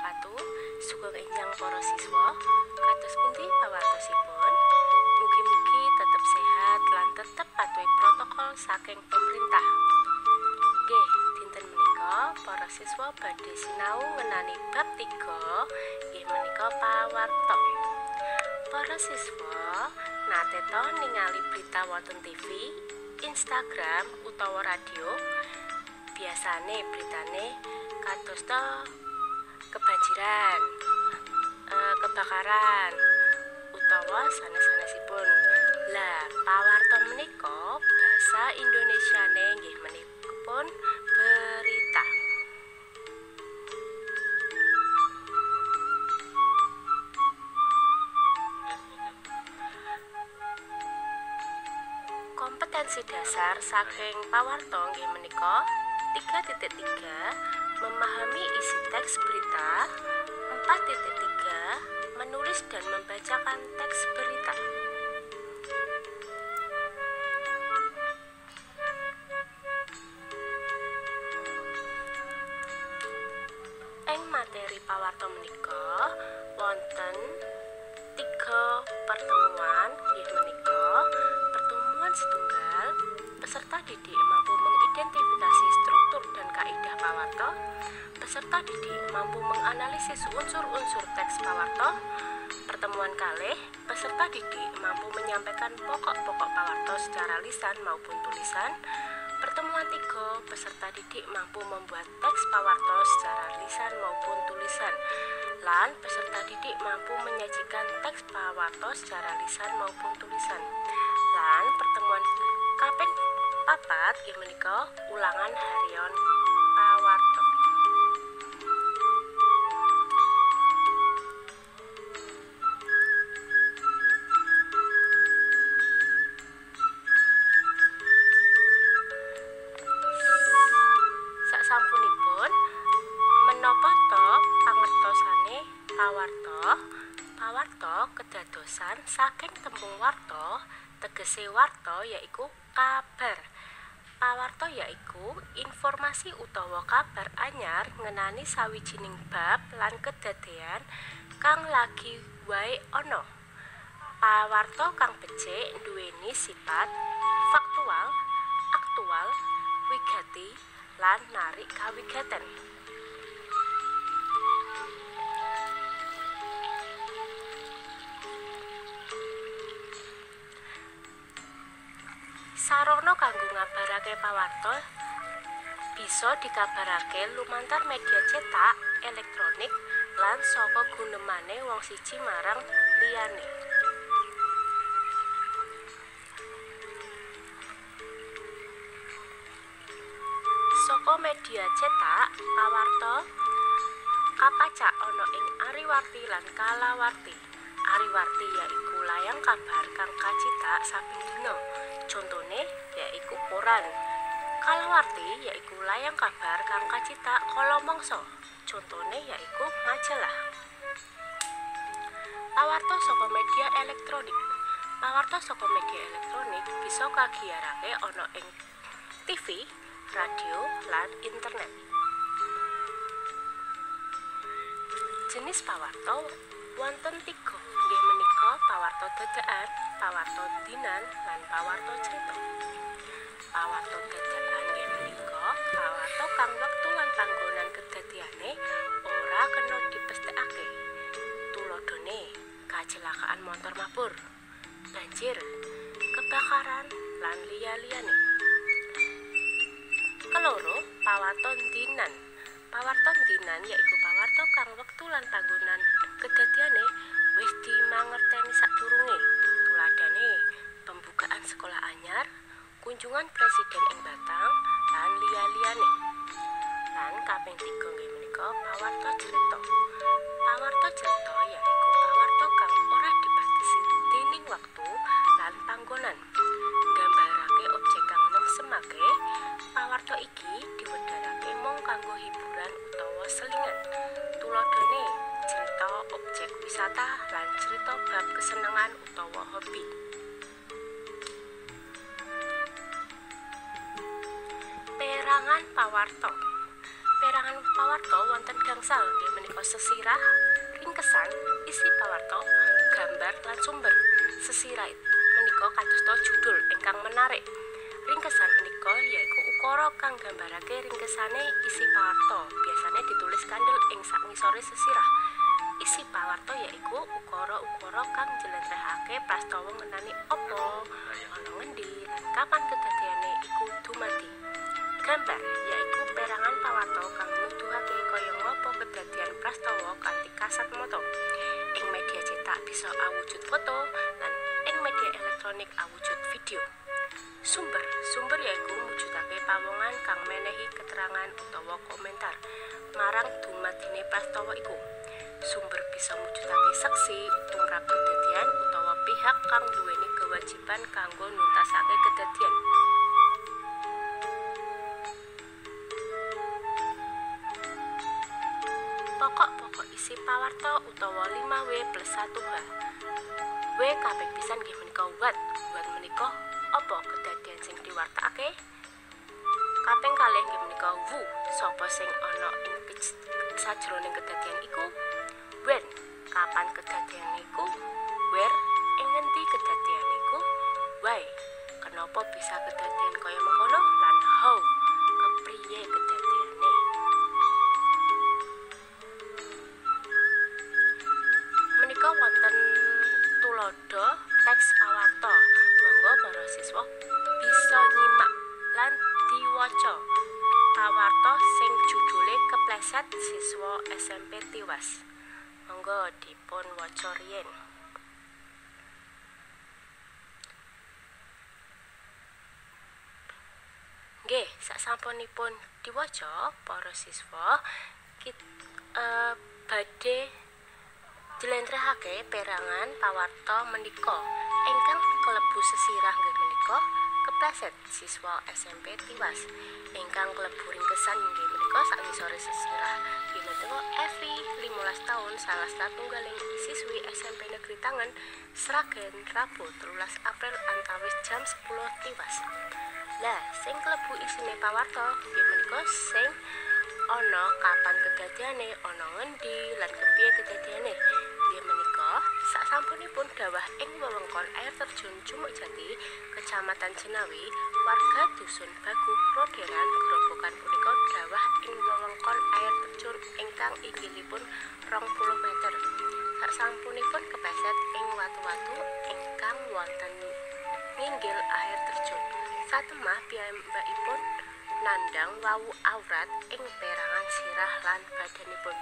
wabarakatuh. Sugeng enjang para siswa. Kados pundi pawartosipun? Mugi-mugi tetep sehat lan tetep patuhi protokol saking pemerintah. Nggih, dinten menika para siswa badhe sinau ngenani bab 3, nggih menika pawarta. Para siswa nate to ningali berita wonten TV, Instagram utawa radio. Biasane beritane kados to kebanjiran, kebakaran utawa sanes-sanesipun. Lah, pawarta menika basa Indonesiane nggih menika berita. Kompetensi dasar saking pawarta nggih menika 3.3 memahami isi teks berita, 4.3 menulis dan membacakan teks berita. Ing materi pawarta menika wonten 3 pertemuan, nggih menika pertemuan setunggal, peserta didik mampu mengidentifikasi struktur dan kaidah pawarta, peserta didik mampu menganalisis unsur-unsur teks pawarta. Pertemuan kalih, peserta didik mampu menyampaikan pokok-pokok pawarta secara lisan maupun tulisan. Pertemuan 3, peserta didik mampu membuat teks pawarta secara lisan maupun tulisan. Lan peserta didik mampu menyajikan teks pawarta secara lisan maupun tulisan. Lan pertemuan kaping 4 nggih menika ulangan harian pawarta. Sasampunipun menapa to pangertosane pawarta? Pawarta kedadosan saking tembung warta, tegese warta yaiku kabar. Pawarta yaiku informasi utawa kabar anyar ngenani sawijining bab lan kedadean kang lagi wae ana. Pawarta kang becik nduweni sifat faktual, aktual, wigati lan narik kawigaten. Sarana kanggo ngabarake pawarta bisa dikabarake lumantar media cetak, elektronik, lan saka gunemane wong siji marang liyane. Saka media cetak, pawarta kapacak ana ing Ariwarti lan Kalawarti. Ariwarti yaiku layang kabar kang kacithak saben dina. Contone yaiku koran. Kalawarti yaiku layang kabar kang kacithak kala mangsa. Contone yaiku majalah. Pawarta saka media elektronik. Pawarta saka media elektronik bisa kagiyarake ana ing TV, radio, lan internet. Jenis pawarta wonten 3, nggih menika pawarta dadakan, pawarta dinan, lan pawarta crita. Pawarta dadakan nggih menika pawarta kang wektu lan panggonan kedadeane ora kena dipesthekake. Tuladhane kecelakaan motor mabur, banjir, kebakaran, lan liya-liyane. Keloro, pawarta dinan. Pawarta dinan yaiku pawarta kang wektu lan panggonan kedadeane wis dimangerteni sadurunge. Tuladhane pembukaan sekolah anyar, kunjungan presiden ing Batang, lan liya-liyane. Lan kaping 3 nggih menika pawarta crita. Pawarta crita yaiku pawarta kang ora dibatesi dening wektu lan panggonan. Nggambarake objek kang nengsemake. Pawarta iki diwedharake mung kanggo hiburan utawa selingan. Tuladhane cerita objek wisata lan cerita bab kesenengan utawa hobi. Perangan pawarta. Perangan pawarta wonten gangsal nggih menika sesirah, ringkesan, isi pawarta, gambar lan sumber. Sesirah menika kadosta judul ingkang menarik. Ringkesan menika yaiku ukara kang nggambarake ringkesane isi pawarta, biasane ditulis kandel ing sakngisore sesirah. Isi pawarta yaiku ukara-ukara kang njlentrehake prastawa ngenani apa, ana ngendi lan kapan kedadeane iku dumadi. Gambar yaiku perangan pawarta kang nuduhake kaya ngapa kedadian prastawa kanthi kasat mata. Ing media cetak bisa awujud foto lan ing media elektronik awujud video. Sumber. Sumber yaiku mujudake pawongan kang menehi keterangan utawa komentar marang dumadine prastawa iku. Sumber bisa mujudake saksi tumrap kedadian utawa pihak kang duweni kewajiban kanggo nuntasake kedadian. Pokok-pokok isi pawarta utawa 5W plus 1H. W kaping pisan nggih menika what. What menika apa kedadian sing diwartakake? Kaping kalih nggih menika who, sapa sing ana ing sajroning kedadian iku? When, kapan kedadian iku? Where, ing ngendi kedadian iku? Why, kenapa bisa kedadian kaya mengkono? Lan how, kepriye kedadiane? Menika wonten tuladha teks pawarta. Monggo para siswa bisa nyimak lan diwaca pawarta sing judule Kepleset Siswa SMP Tiwas. Monggo dipun waca riyin. Nggih, sasampunipun diwaca para siswa badhe njlentrehake perangan pawarta menika ingkang kelebu sesirah nggih menika kepleset siswa SMP tiwas. Ingkang klebu ringkesan nggih menika sakngisore sesirah nggih menika Evi 15 tahun salah satunggaling siswi SMP Negeri Tangen Sragen Rabu 13 April antawis jam 10 tiwas. Lah sing klebu isine pawarta nggih menika sing ana kapan kedadiane, ana ngendi lan kepiye kedadiane. Nggih menika sasampunipun dawah ing wewengkon air terjun Cumuk Jati, Kecamatan Jenawi, warga dusun Bagu Proderan Grobogan punika dawah ing wewengkon air terjun ingkang inggilipun 20 meter. Sasampunipun kepleset ing watu-watu ingkang wonten nginggil air terjun. Satemah piyambakipun nandhang wawu awrat ing perangan sirah lan badanipun.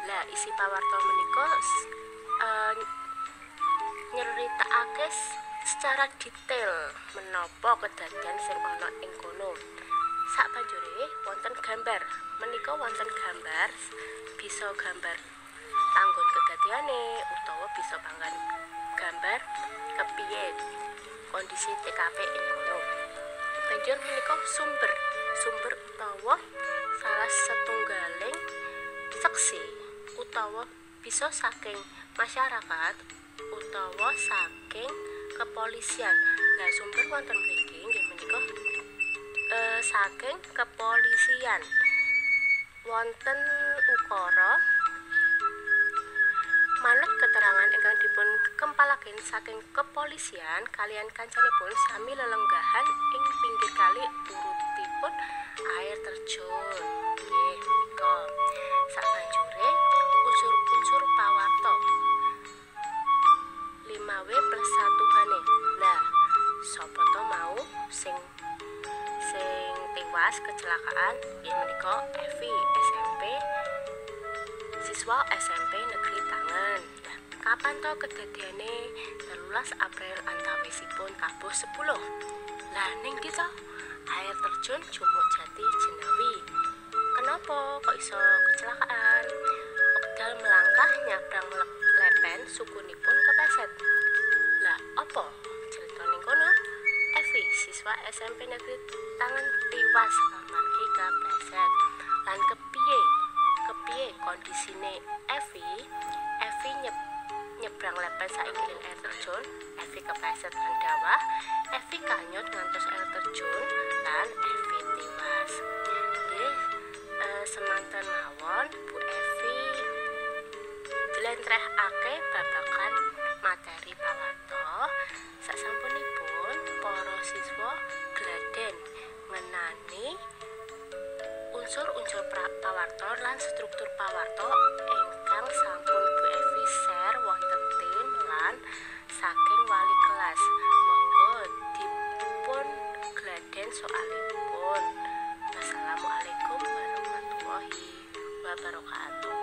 Lah isi pawarta menika nyeritakake secara detail menapa kedadian sing ana ing kono. Sabanjure wonten gambar. Menika wonten gambar, bisa gambar panggon kedadiane utawa bisa panggon gambar kepiye kondisi TKP ing kono. Banjur menika sumber. Sumber utawa salah setunggaling saksi utawa bisa saking masyarakat utawa saking kepolisian. Nah, sumber wonten mriki nggih menika saking kepolisian. Wonten ukara manut keterangan ingkang dipun kempalaken saking kepolisian kalian kancanipun sami lelenggahan ing pinggir kali urutipun air terjun. Nggih menika. Sabanjure unsur-unsur pawarta 5W plus 1 hane. Lah, sapa to mau sing tewas kecelakaan? Nggih menika Evi SMP, siswa SMP Negeri Tangen. Lah, kapan to kedadiane? 13 April antawisipun tabuh 10. Lah ning ndi to? Air terjun Cumuk Jati Jenawi. Kenapa kok iso kecelakaan? Wekdal melangkah nyabrang lepen sukunipun kepleset. Lah apa cerita ning kono? Evi siswa SMP Negeri Tangen tiwas amargi kepleset. Lan kepiye? Kepiye kondisine Evi? Evi nyebrang lepen sainggilin air terjun, Evi kepleset lan dawah, Evi kanyut ngantos air terjun lan Evi tiwas. Nggih, semanten kemawon Bu Evi njlentrehake babagan materi pawarta. Sasampunipun para siswa gladen ngenani unsur-unsur pawarta lan struktur pawarta ingkang sampun Bu Evi share wonten tim lan saking wali kelas. Monggo dipun gladen soalipun. Wassalamualaikum warahmatullahi wabarakatuh.